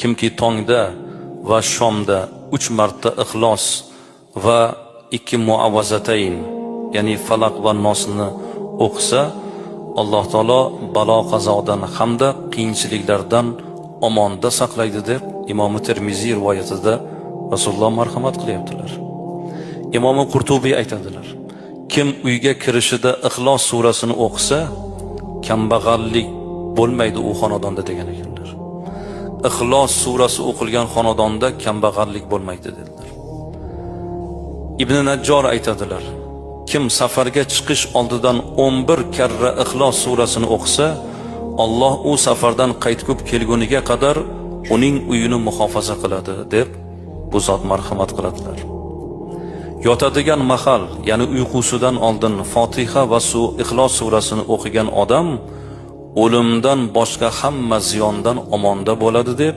Kimki tongda va shomda 3 marta Ixlos va 2 muavvazatayn, ya'ni Falaq va Nosni o'qisa, Alloh taolo balo qazodan hamda qiyinchiliklardan omonda saqlaydi deb Imom Termiziy rivoyatida Rasululloh marhamat qilyaptilar. Imom Qurtubiy aytadilar: kim uyga kirishida Ixlos surasini o'qisa, kambag'allik bo'lmaydi u xonadonda degan ekanlar. Ixlos surasi o'qilgan xonadonda kambag'allik bo'lmaydi dedilar. Ibn Najjor aytadilar: kim safarga chiqish oldidan 11 karra Ixlos surasini o'qisa, Alloh u safardan qaytib kelguniga qadar uning uyini muhofaza qiladi deb bu zot marhamat qiladilar. Yotadigan mahal, ya'ni uyqusidan oldin Fotiha va Ixlos surasini o'qigan odam o'limdan boshqa hamma ziyondan omonda bo'ladi deb.